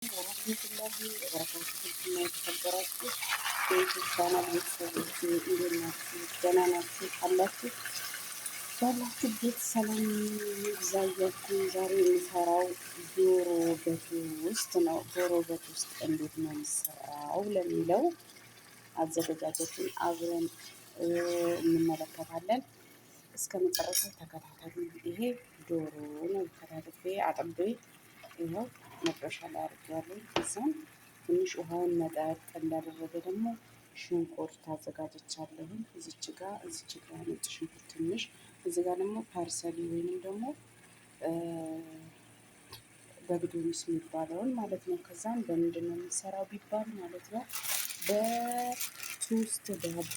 ወረህመቱላሂ ወበረካቱሁ። እና የተከበራችሁ የዩቱብ ቻናል ቤተሰቦች እንዴት ናችሁ? ደህና ናችሁ አላችሁ? ባላችሁበት ሰላም ይብዛ እያልኩኝ ዛሬ የምሰራው ዶሮ በ toast ነው። ዶሮ በ toast እንዴት ነው የሚሰራው ለሚለው አዘገጃጀቱን አብረን እንመለከታለን። እስከ መጨረሻው ተከታተሉ። ይሄ ዶሮ ነው። ከታትፌ አጥቤ ይኸው መጥበሻ ላይ አድርጌዋለሁ። ከዛም ትንሽ ውሃውን መጠጥ እንዳደረገ ደግሞ ሽንኩርት አዘጋጅቻለሁኝ። እዚች ጋ ነጭ ሽንኩርት ትንሽ፣ እዚ ጋ ደግሞ parsley ወይንም ደግሞ بقدونس የሚባለውን ማለት ነው። ከዛም በምንድን ነው የሚሰራው ቢባል ማለት ነው በ toast ዳቦ።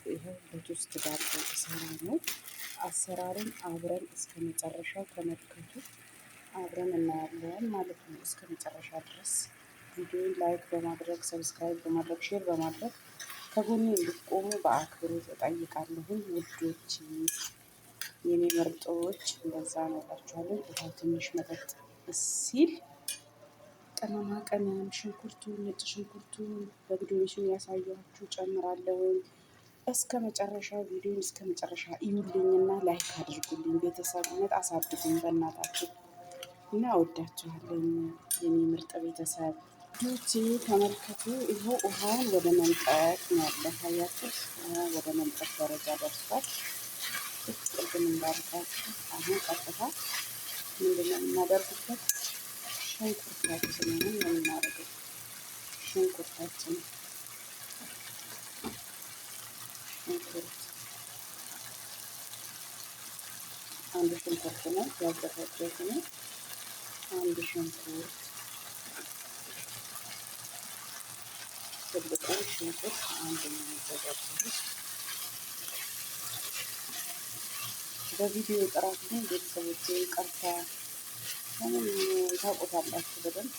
ይኸው በ toast ዳቦ ሰራ ነው። አሰራሩን አብረን እስከ መጨረሻው ተመልከቱ። አብረን እናያለን ማለት ነው እስከ መጨረሻ ድረስ። ቪዲዮን like በማድረግ፣ subscribe በማድረግ፣ share በማድረግ ከጎኔ እንድትቆሙ በአክብሮት እጠይቃለሁኝ። ውዶች፣ የኔ ምርጦች፣ እንደዛ ነው እላችኋለሁ። ውሃው ትንሽ መጠጥ ሲል ቅመማ ቅመም፣ ሽንኩርቱን፣ ነጭ ሽንኩርቱን፣ بقدونس ኡን ያሳየኋችሁ ጨምራለሁኝ። እስከ መጨረሻ ቪዲዮን እስከ መጨረሻ እዩልኝና like አድርጉልኝ። ቤተሰብነት አሳድጉኝ በእናታችሁ እና እወዳችኋለሁ የኔ ምርጥ ቤተሰብ ዶቼ። ተመልከቱ። ይኸው ውሃውን ወደ መምጠጥ ነው ያለ። ታያችሁ፣ ወደ መምጠጥ ደረጃ ደርሷል። ልክ ቅድም እንዳልኳችሁ አሁን ቀጥታ ምንድነው የምናደርግበት? ሽንኩርታችንን ነው የምናደርገው። ሽንኩርታችንን፣ ሽንኩርት አንድ ሽንኩርት ነው ያዘጋጀሁት ነው። አንድ ሽንኩርት፣ ትልቁ ሽንኩርት አንድ ነው ያዘጋጀሁት። በቪዲዮ ጥራት ግን ቤተሰቦቼ ይቅርታ፣ ለምን ታውቁታላችሁ በደንብ።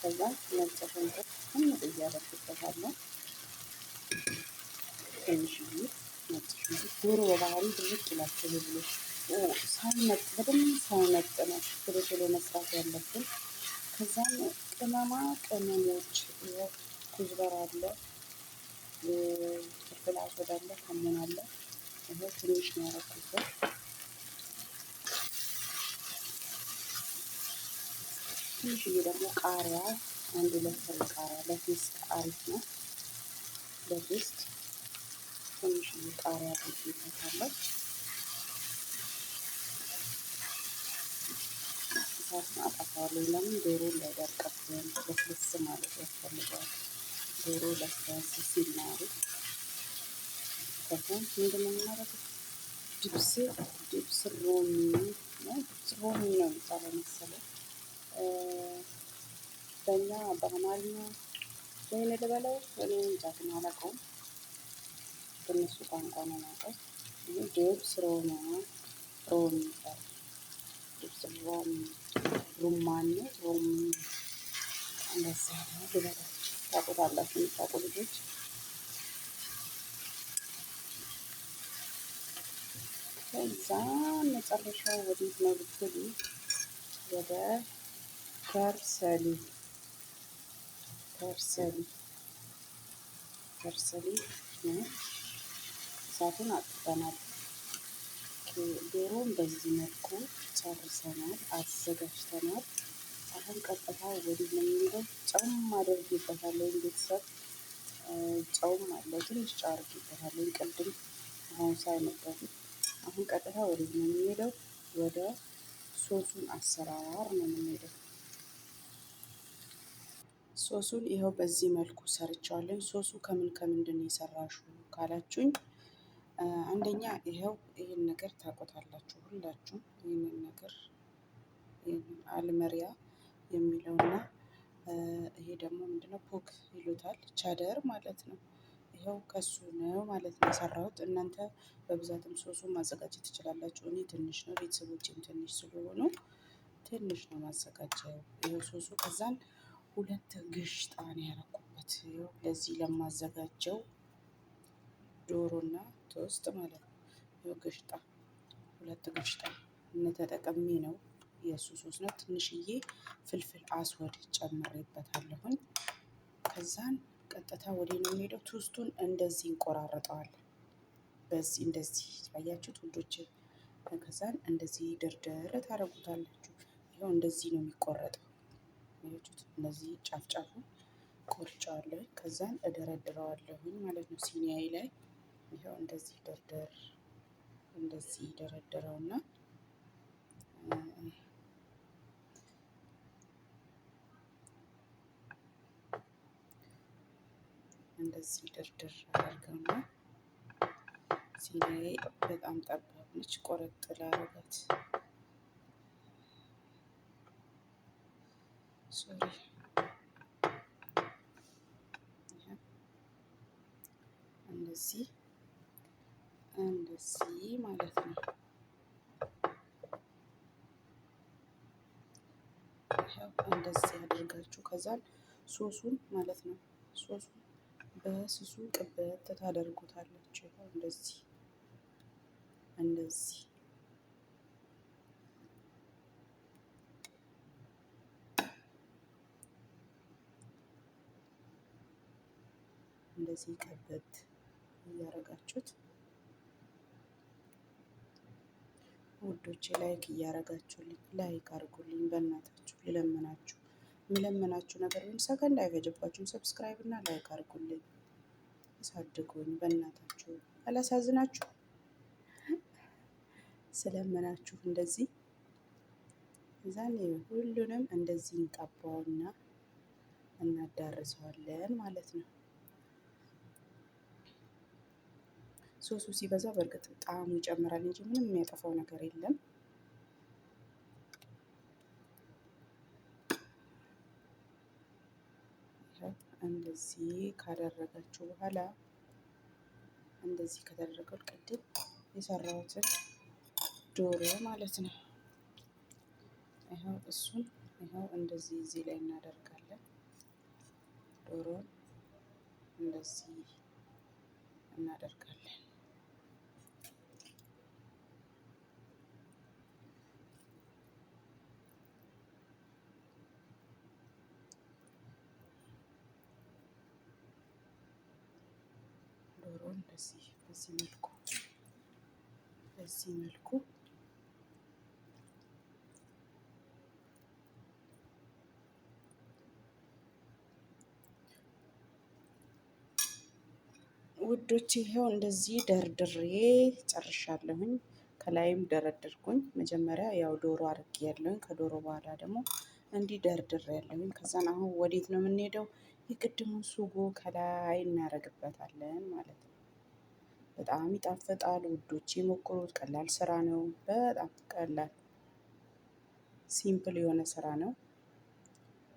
ከዛ ነጭ ሽንኩርት ትንሽ እያደረግበታለሁ። ትንሽዬ ነጭ ሽንኩርት። ዶሮ በባህሪ ድርቅ ይላል ብሎ ሳይመጥ፣ በደንብ ሳይመጥ ነው ቶሎ ቶሎ መስራት ያለብን። ከዛም ቅመማ ቅመሞች كزبرة አለ፣ فلفل أسود አለ፣ ከሙን አለ። ይሄ ትንሽ ነው ያደረኩበት። ትንሽዬ ደግሞ ቃሪያ፣ አንድ ሁለት ፍሬ ቃሪያ ለ taste አሪፍ ነው። ለ taste ትንሽዬ ቃሪያ አድርጌበታለሁ። እሳቱን አጠፋዋለሁ። ለምን? ዶሮ እንዳይደርቅብን ለስለስ ማለት ያስፈልገዋል። ዶሮ ለስለስ ሲል ነው አሪፍ። ከዛ ምንድን ነው የምናደርገው? دبس رومي ነው፣ دبس رومي ነው የሚባለው መሰለኝ። በእኛ በአማርኛ ወይን ልበለው እኔ እንጃ፣ ግን አላውቀውም። በእነሱ ቋንቋ ነው የማውቀው። ይህ دبس رومي ይባላል። دبس رومي፣ ሩማን ነው፣ ሮሚ እንደዛ ነው ልበላችሁ። ታውቁታላችሁ የምታውቁ ልጆች። ከዛ መጨረሻው ወዴት ነው ብትሉ ወደ parsley፣ parsley፣ parsley ነው። እሳቱን አጥፍተናል። ዶሮን በዚህ መልኩ ጨርሰናል፣ አዘጋጅተናል። አሁን ቀጥታ ወዲህ ነው የሚሄደው። ጨውም አድርጌበታለሁ ቤተሰብ፣ ጨውም አለ፣ ትንሽ ጨው አድርጌበታለሁ ቅድም አሁን ሳይመጥ በፊት። አሁን ቀጥታ ወዴት ነው የሚሄደው? ወደ ሶሱን አሰራር ነው የምንሄደው። ሶሱን ይኸው በዚህ መልኩ ሰርቸዋለሁ። ሶሱ ከምን ከምንድን ነው የሰራሹ ካላችሁኝ፣ አንደኛ ይኸው ይህን ነገር ታውቁታላችሁ ሁላችሁም። ይህንን ነገር አልመሪያ የሚለውና ይሄ ደግሞ ምንድነው ፖክ ይሉታል፣ cheddar ማለት ነው። ይኸው ከሱ ነው ማለት ነው የሰራሁት። እናንተ በብዛትም ሶሱን ማዘጋጀት ትችላላችሁ። እኔ ትንሽ ነው፣ ቤተሰቦቼም ትንሽ ስለሆኑ ትንሽ ነው ማዘጋጀው። ይኸው ሶሱ፣ ከዛን ሁለት قشطة ነው ያደረኩበት። ይኸው ለዚህ ለማዘጋጀው ዶሮና toast ማለት ነው። ይኸው قشطة፣ ሁለት قشطة ተጠቅሜ ነው። የእሱ ሶስ ነው። ትንሽዬ فلفل أسود ጨምሬበታለሁኝ። ከዛን ቀጥታ ወደ ነው የሚሄደው። toast ኡን እንደዚህ እንቆራረጠዋለን። በዚህ እንደዚህ አያችሁት ውዶች። ከዛን እንደዚህ ድርድር ታደርጉታላችሁ። ይኸው እንደዚህ ነው የሚቆረጠው። አያችሁት? እንደዚህ ጫፍ ጫፉ ቆርጫዋለሁ። ከዛን እደረድረዋለሁኝ ማለት ነው ሲኒያዬ ላይ። ይኸው እንደዚህ ድርድር እንደዚህ ደረድረውና እንደዚህ ድርድር አደርገውና ሲኒያዬ በጣም ጠባብ ነች፣ ቆረጥ ላረጋት። Sorry፣ እንደዚህ እንደዚህ ማለት ነው። እንደዚህ አድርጋችሁ ከዛን ሶሱን ማለት ነው ሶሱን በስሱ ቅበት ታደርጉታላችሁ። እንደዚህ እንደዚህ እንደዚህ ቀበት እያረጋችሁት ውዶቼ፣ like እያረጋችሁልኝ like አድርጉልኝ። በእናታችሁ ልለምናችሁ የምለምናችሁ ነገር ወይም ሰከንድ አይፈጅባችሁም። Subscribe እና like አድርጉልኝ፣ አሳድጉኝ። በእናታችሁ አላሳዝናችሁ ስለምናችሁ እንደዚህ እዛን ሁሉንም እንደዚህ እንቀባውና እናዳርሰዋለን ማለት ነው። ሶሱ ሲበዛ በእርግጥ ጣዕሙ ይጨምራል እንጂ ምንም የሚያጠፋው ነገር የለም። እንደዚህ ካደረጋችሁ በኋላ እንደዚህ ከተደረገው ቅድም የሰራሁትን ዶሮ ማለት ነው። ይኸው እሱን ይኸው እንደዚህ እዚህ ላይ እናደርጋለን። ዶሮን እንደዚህ እናደርጋለን። ዶሮን እንደዚህ በዚህ መልኩ ውዶች ይሄው እንደዚህ ደርድሬ ጨርሻለሁኝ። ከላይም ደረድርኩኝ። መጀመሪያ ያው ዶሮ አድርጌ ያለሁኝ፣ ከዶሮ በኋላ ደግሞ እንዲህ ደርድሬ ያለሁኝ። ከዛን አሁን ወዴት ነው የምንሄደው? የቅድሙን ሱጎ ከላይ እናደርግበታለን ማለት ነው። በጣም ይጣፍጣል ውዶች፣ ሞክሩት። ቀላል ስራ ነው። በጣም ቀላል simple የሆነ ስራ ነው።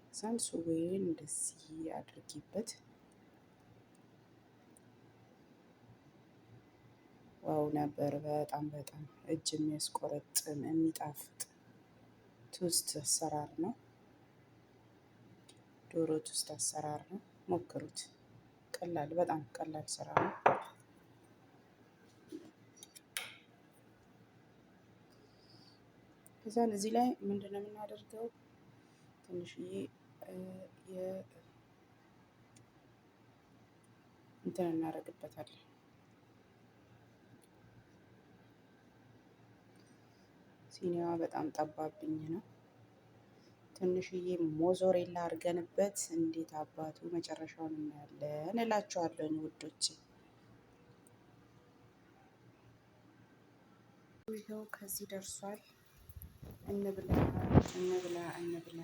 ከዛን ሱጎዬን እንደዚህ አድርጌበት Wow ነበር። በጣም በጣም እጅ የሚያስቆረጥም የሚጣፍጥ toast አሰራር ነው። ዶሮ toast አሰራር ነው። ሞክሩት። ቀላል በጣም ቀላል ስራ ነው። ከዛን እዚህ ላይ ምንድን ነው የምናደርገው? ትንሽዬ እንትን እናደርግበታለን። ሲኒዋ በጣም ጠባብኝ ነው። ትንሽዬ ሞዞሬላ አድርገንበት እንዴት አባቱ መጨረሻውን እናያለን እላችኋለሁ ውዶች። ይኸው ከዚህ ደርሷል። እንብላ እንብላ እንብላ።